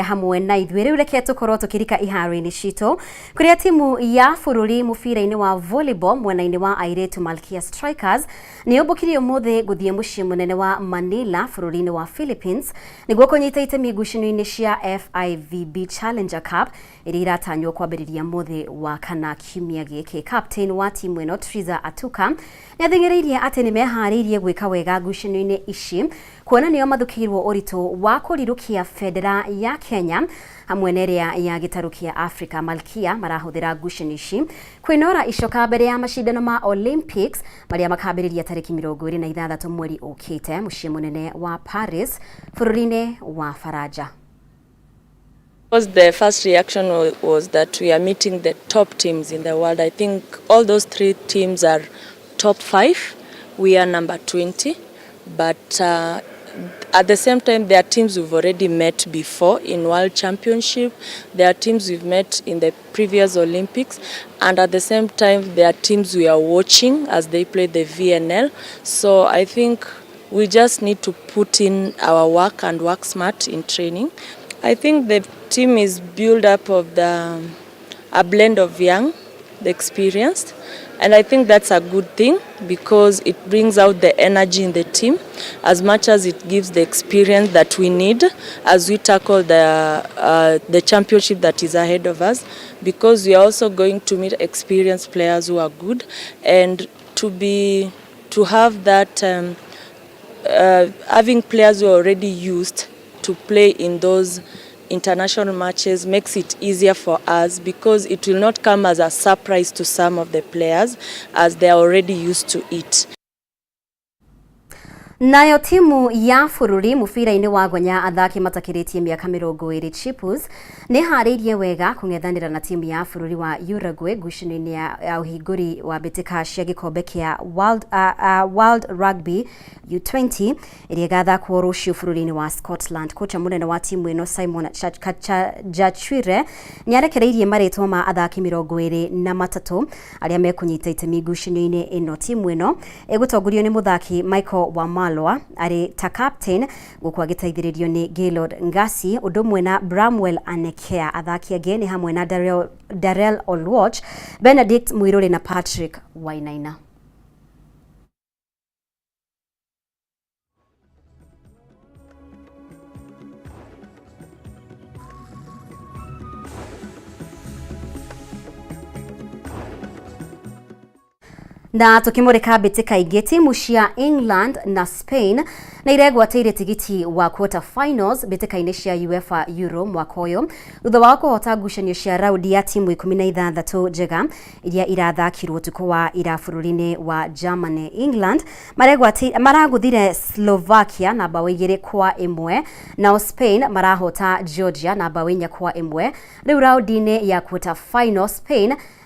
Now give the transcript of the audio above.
Hamwe na ithuĩ rĩu, reke tũkorwo tũkĩrika iharo-inĩ citũ kũrĩa timu ya bũrũri mũbira-inĩ wa volleyball mwena-inĩ wa airĩtu, Malkia Strikers, nĩ yũmbũkirie ũmũthĩ gũthiĩ mũciĩ mũnene wa Manila bũrũri-inĩ wa Philippines nĩguo kũnyita itemi ngucanio-inĩ cia FIVB Challenger Cup iria iratanywo kwambĩrĩria mũthĩ wa kana kiumia gĩkĩ. Captain wa timu ĩno Triza Atuka nĩ athing'ĩrĩirie atĩ nĩ meharĩirie gwĩka wega ngucanio-inĩ ici, kuona nĩo mathukĩirwo ũritũ wa kũrirũkia bendera ya Kenya hamwe na ĩrĩa ya gĩtarũ kĩa Africa. Malkia marahũthĩra ngucanio ici kwĩnora icoka mbere ya macindano ma Olympics marĩa makambĩrĩria tarĩki 26 mweri ũkĩte mũciĩ mũnene wa Paris bũrũri-inĩ wa Faranja. Because the first reaction was that we are meeting the top teams in the world. I think all those three teams are top five. We are number 20. But at the same time, there are teams we've already met before in World Championship. There are teams we've met in the previous Olympics. And at the same time, there are teams we are watching as they play the VNL. So I think we just need to put in our work and work smart in training. I think the team is built up of the a blend of young, the experienced, and I think that's a good thing because it brings out the energy in the team as much as it gives the experience that we need as we tackle the championship that is ahead of us, because we are also going to meet experienced players who are good, and to have that having players who are already used to play in those international matches makes it easier for us, because it will not come as a surprise to some of the players as they are already used to it. Nayo timu ya bũrũri mũbira-inĩ wa gonya athaki matakĩrĩtie mĩaka 20, Chippers, nĩ harĩirie wega kũng'ethanĩra na timu ya bũrũri wa Uruguay ngucanio-inĩ ya ũhingũri wa mbĩtĩka cia gĩkombe kĩa World Rugby U20 ĩrĩa ĩgathakwo rũciũ bũrũri-inĩ wa Scotland. Kocha mũnene wa timu ĩno Simon Jachwire nĩ arekereirie marĩtwa ma athaki 23 arĩa mekũnyita itemi ngucanio-inĩ ĩno. Timu ĩno ĩgũtongorio nĩ mũthaki Michael Wamalwa arĩ ta captain, gũkũ agĩteithĩrĩrio nĩ Gaylord Ngasi ũndũ ũmwe na Bramwell Anekea. Athaki angĩ nĩ hamwe na Darrell Olwoch, Benedict Muiruri na Patrick Wainaina. Na tukimurika mbĩtĩka ingĩ, timu cia England na Spain na iregwatĩire tigiti wa quarter finals mbĩtĩka-inĩ cia UEFA Euro mwaka ũyũ thutha wa kũhota ngucanio cia raundi ya timu 16 njega iria irathakirwo ũtukũ wa ira bũrũri-inĩ wa Germany. England maragũthire Slovakia na mbaũ 2-1, nao Spain marahota Georgia na mbaũ 4-1. Rĩu raundi-inĩ ya quarter final Spain